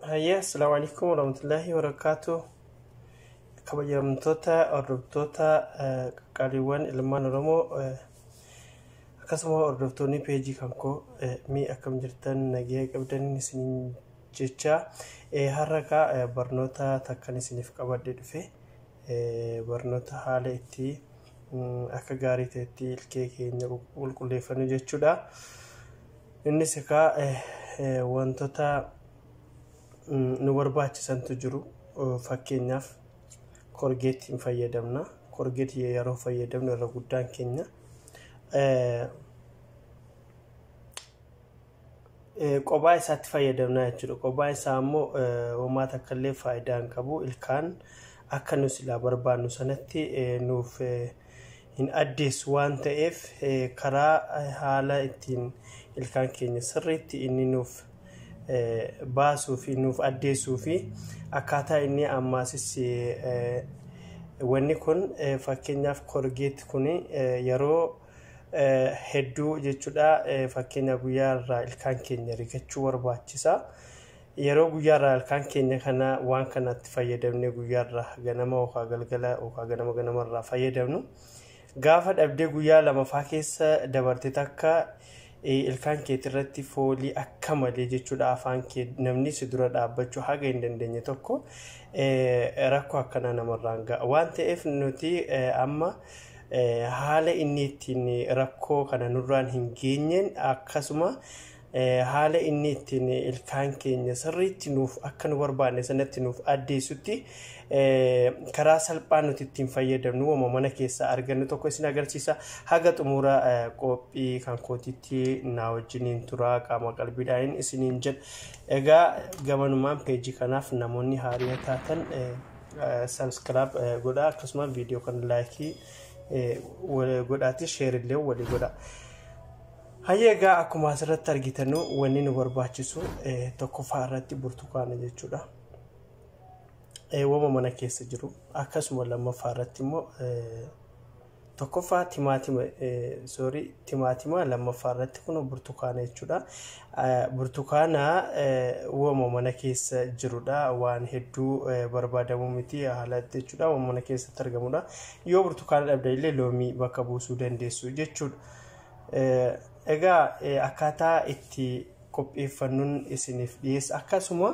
Hayya, Assalaamu alaikum warahmatullahi wabarakaatuh. Kabajamtoota hordoftoota qaqqaaliiwwan ilmaan Oromoo, akkasuma hordoftoonni peejii kan koo, mi akkam jirtan? Nagaya qabdan isin jecha. Har'a kaa barnoota takkan isiniif qabadhe dhufe, barnoota haala itti akka gaarii ta'etti ilkee keenya qulqulleeffannu jechuudha. Innis egaa wantoota nu barbaachisantu jiru. Fakkeenyaaf Colgate hin fayyadamna. Colgate yeroo fayyadamnu irra guddaan keenya qophaa isaatti fayyadamna jechuudha. Qophaa isaa immoo homaa takka illee faayidaa hin qabu. Ilkaan akka nu silaa barbaannu sanatti nuuf hin addeessu waan ta'eef, karaa haala ittiin ilkaan keenya sirriitti inni nuuf baasuu fi nuuf addeessuu fi akkaataa inni ammaasis wanni kun, fakkeenyaaf Colgate kun yeroo hedduu jechuudha, fakkeenya guyyaa irraa ilkaan keenya rigachuu barbaachisa. Yeroo guyyaa irraa ilkaan keenya kana waan kanatti fayyadamne, guyyaa irraa ganama yookaan galgala yookaan ganama ganama irraa fayyadamnu, gaafa dhabdee guyyaa lamafaa keessa dabarte takka ilkaan keetii irratti foolii akka malee jechuudha, afaan kee namni si dura dhaabbachuu haga hin dandeenye tokko rakkoo akkanaa namarraan ga'a waan ta'eef, nuti amma haala inni ittiin rakkoo kana nurraan hin geenyeen, akkasuma haala inni ittiin ilkaan keenya sirriitti nuuf akka nu barbaanne sanatti nuuf addeessutti, karaa salphaa nuti ittiin fayyadamnu wama mana keessaa argannu tokko isin agarsiisa. Haga xumura qophii kan kootiitti na wajjiniin turaa, qaama qalbiidhaan isiniin jedha. Egaa gamanumaan peejii kanaaf namoonni haaraa taatan subscribe godhaa, akkasuma viidiyoo kana like godhaati, share illee walii godhaa. Hayyee, egaa akkuma asirratti argitanu wanni nu barbaachisu tokkoffaa irratti burtukaana jechuudha. Wama mana keessa jiru. Akkasuma lammaffaa irratti immoo, tokkoffaa timaatima, sorry, timaatima, lammaffaa irratti kun burtukaana jechuudha. Burtukaana wama mana keessa jirudha. Waan hedduu barbaadamu miti haala jechuudha. Wama mana keessatti argamudha. Yoo burtukaana dhabdan illee loomii bakka buusuu dandeessu jechuudha. Egaa akkaataa itti qopheeffannuun isiniif dhiyeessa. Akkasuma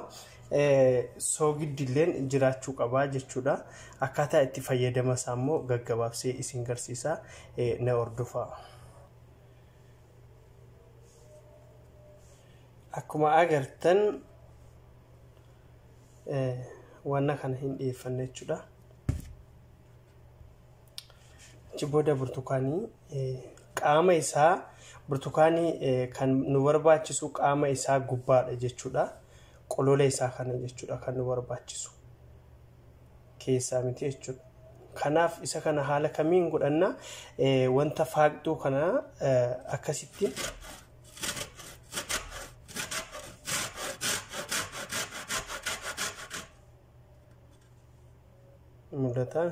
soogiddiilleen jiraachuu qabaa jechuudha. Akkaataa itti fayyadama isaa immoo gaggabaabsee isin garsiisa, na hordofaa. Akkuma agartan wanna kana hin dhiyeeffanne jechuudha. Achi booda burtukaanii qaama isaa, burtukaanii kan nu barbaachisu qaama isaa gubbaadha jechuudha. Qolola isaa kana jechuudha kan nu barbaachisu. Keessaa miti jechuudha. Kanaaf isa kana haala kamiin godhanna? Wanta faaqxuu kana akkasitti mul'ata.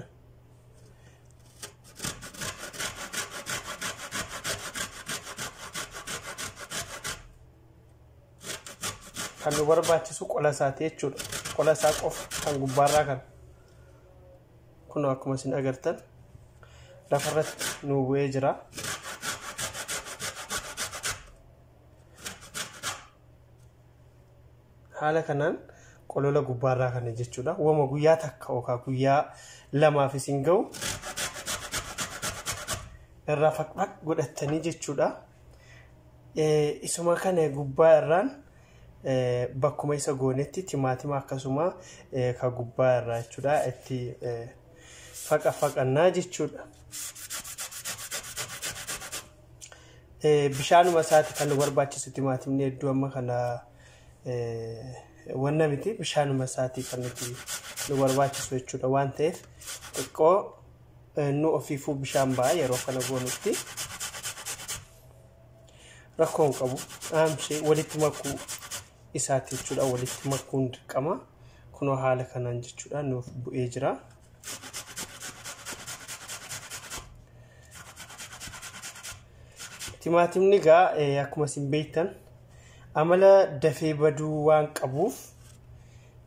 Kan nu barbaachisu qola isaati jechuudha. Qola isaa qofa kan gubbaarraa kan. Kun akkuma isin agartan lafarratti nu bu'ee jira. Haala kanaan qolola gubbaarraa kana jechuudha. Wama guyyaa takka yookaan guyyaa lamaaf isin ga'u irraa faqfaq godhatanii jechuudha. Isuma kana gubbaa irraan bakkuma isa goonetti timaatima akkasuma ka gubbaa irraa jechuudha itti faqa faqannaa jechuudha. Bishaanuma isaati kan nu barbaachisu. Timaatimni hedduu amma kana wanna miti, bishaanuma isaatii kan nuti nu barbaachisu jechuudha. Waan ta'eef xiqqoo nu ofiifuu bishaan ba'a yeroo kana goonutti, rakkoo hin qabu. Dhaamsee walitti makuu isaati jechuudha, walitti makuun dirqama. Kunoo haala kanaan jechuudha nuuf bu'ee jira. Timaatimni egaa akkuma isin beektan amala dafee baduu waan qabuuf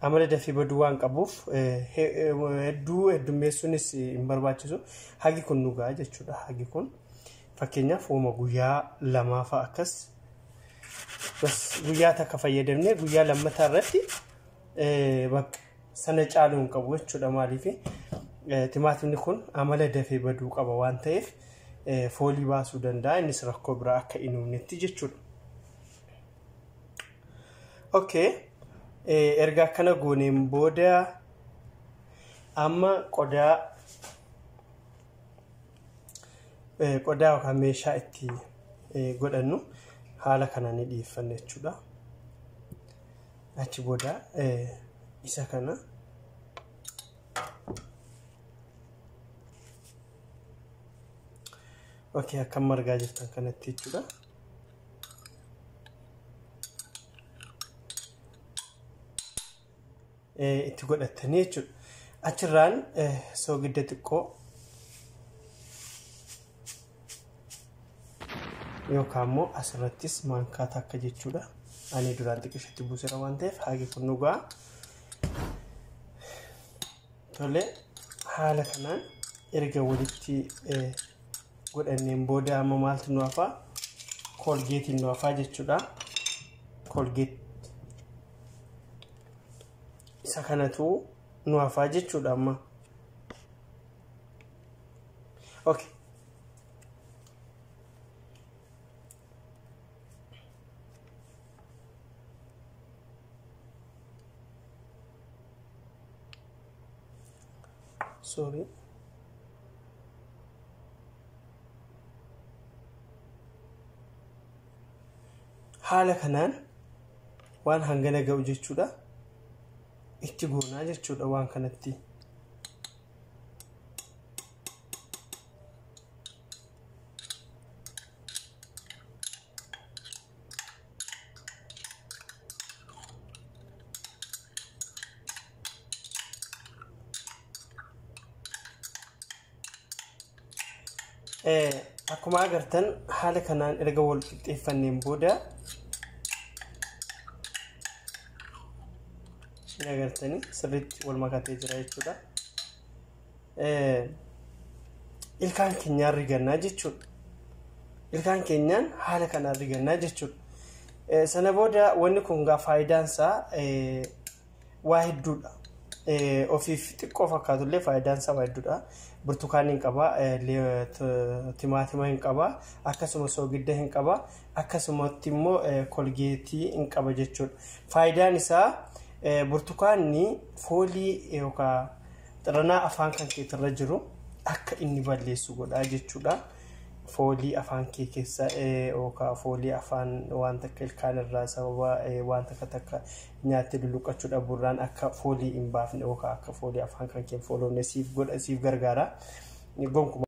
Amala dafee baduu waan qabuuf hedduu heddummeessuunis hin barbaachisu. Hagi kun nu ga'a jechuudha. Hagi kun fakkeenyaaf uuma guyyaa 2 fa'a akkas bas guyyaa takka fayyadamnee guyyaa lammataa irratti bakka sana caaluu hin qabu jechuudha. Maaliif timaatimni kun amala dafee baduu qaba waan ta'eef foolii baasuu danda'a. Innis rakkoo biraa akka hin uumnetti jechuudha. Okay. Erga akkana gooneen booda amma qodaa yookaan meeshaa itti godhannu haala kanaan ni dhiyeeffanna jechuudha. Achi booda isa kana okay, akkam argaa jirtan kanatti jechuudha. Itti godhatanii jechuudha. Achirraan soogidda xiqqoo yookaan immoo asirrattis maankaa takka jechuudha. Ani duraan xiqqeeshatti buuseera waan ta'eef hagi kun nu ga'a. Tole, haala kanaan erga walitti godhanneen booda amma maaltu nu hafaa? Koolgeetiin nu hafaa jechuudha. Koolgeet isa kanatu nu hafaa jechuudha amma. Okay. Sorry. Haala kanaan waan hangana ga'u jechuudha. Itti goonaa jechuudha waan kanatti. Akkuma agartan haala kanaan erga wal qixxeeffanneen booda agartanii sirriitti wal makatee jira jechuudha. Ilkaan keenyaan rigannaa jechuudha. Ilkaan keenyaan haala kanaan rigannaa jechuudha. Sana booda wanni kun gaa faayidaan isaa waa hedduudha. Ofiif xiqqoo fakkaatullee faayidaan isaa waa hedduudha. Burtukaanii hin qaba, timaatima hin qaba, akkasuma soogidda hin qaba, akkasumatti immoo kolgeetii hin qaba jechuudha. Faayidaan isaa burtukaanni foolii yookaan xiranaa afaan kan keetirra jiru akka inni balleessu godha jechuudha. Foolii afaan kee keessa yookaan foolii afaan waan takka ilkaan irraa sababa waan takka takka nyaattee lulluqqachuu dhabuurraan akka foolii hin baafne yookaan akka foolii afaan kan kee hin foolofne siif godha, siif gargaara. Gonkumaa.